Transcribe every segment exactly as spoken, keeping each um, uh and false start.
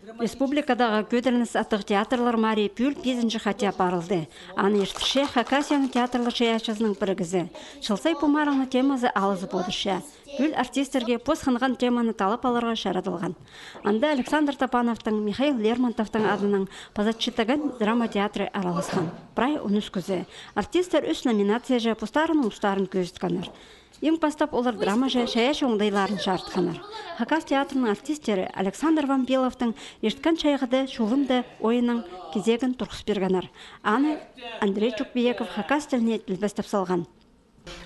Республикадағы «Кӧдірініс» аттығ театрлар марии пӱӱл пизінҷі хати апарылды. Аны иртірче Хакасияның театрлар чайаачызының пірігізі. Чыл сай пу марығның темазы алызып одырча. Пӱӱл артистерге пос хынған теманы талап аларға чарадылған. Анда Александр Топановтың, Михаил Лермонтовтың адынаң паза Читаген драма театры араласхан. Прай он ӱс кізі. Артистер ӱс номинацияҷа постарының устарын кӧзіткеннер. Иң пастап олар драмаҷа чайаачы оңдайларын чарытханнар. Хакас театрының артистері Александр Вампиловтың «Ирткен чайғыда чулымда» ойының кизегін турғыс пиргеннер. Аны Андрей Чукбиеков хакас тіліне тілбестеп салған.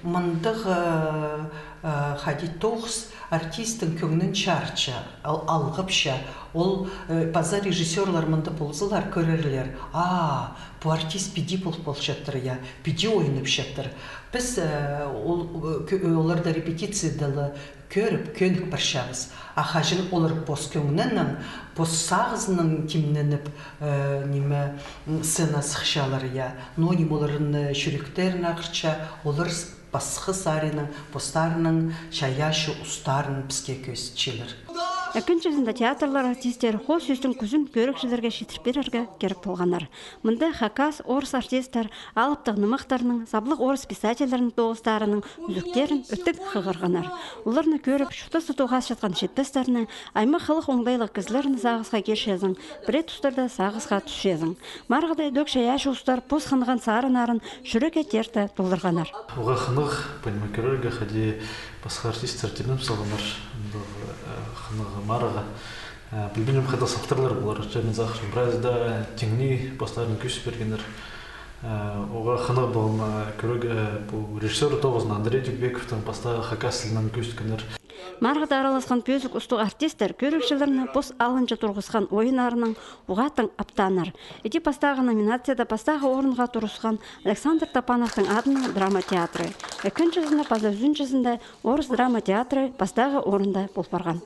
Мындағ, э, э, хайди тоғыс артисттің кӧңнін чарытча, ал-, алғыпча. Ол, э, паза режиссёрлар мында ползалар, кӧрерлер. А, пу артист піди пол-, полчатыр, я, піди ойнапчатыр. Піс, э, ол, э, кӧ-, оларны репетицияда ла кӧріп, кӧнік парчабыс. А хаҷан олар пос кӧңнінең, пос сағызынаң тимненіп, э, ниме, м, сценаа сыхчалар, я. Но ниме оларның, э, чӱректерін ағыртча, олар с-, пасха саринаң, постарының чайаачы устарын піске кӧзітчелер. Ікінҷізінде театрлар артистері хоос сӧстің кӱзін кӧрігҷілерге читіріп пирерге кирек полғаннар. Мында хакас, орыс артисттер алыптығ нымахтарның, саблығ орыс писательлерінің тоғыстарының ӱзӱктерін ӧтік хығырғаннар. Оларны кӧріп, чуртаста тоғасчатхан читпестерні, аймах-хылых оңдайлығ кізілерні сағысха кирчезің, пірее тустарда сағысха тӱсчезің. Марығда ідӧк чайаачы устар пос хынған сарыннарын чӱрекке теерте толдырғаннар. Уғаа хынығ, понимаю, кӧрерге, хайди пасха артисттер тимнеп салғаннар, андағ, э, хынығ марығ. Э, пілбинчем, хайдағ салтарлар полар, че мин сағынчам, прайзы даа тиңней постарын кӧзіт пиргеннер. Э, уғаа хынығ полған, э, кӧрерге, пу режиссёр тоғызын Андрей Чукбиековтың пастағы хакас тілінең кӧзіткеннер. Марығда араласхан пӧзік устығ артисттер кӧрігҷілерні пос алынҷа турғысхан ойыннарынаң уғаа тың аптааннар. Іди пастағы номинацияда пастағы орынға турысхан Александр Топановтың адынаң драма театры. Ікінҷізінде паза ӱзінҷізінде орыс драма театры пастағы орында пол парған.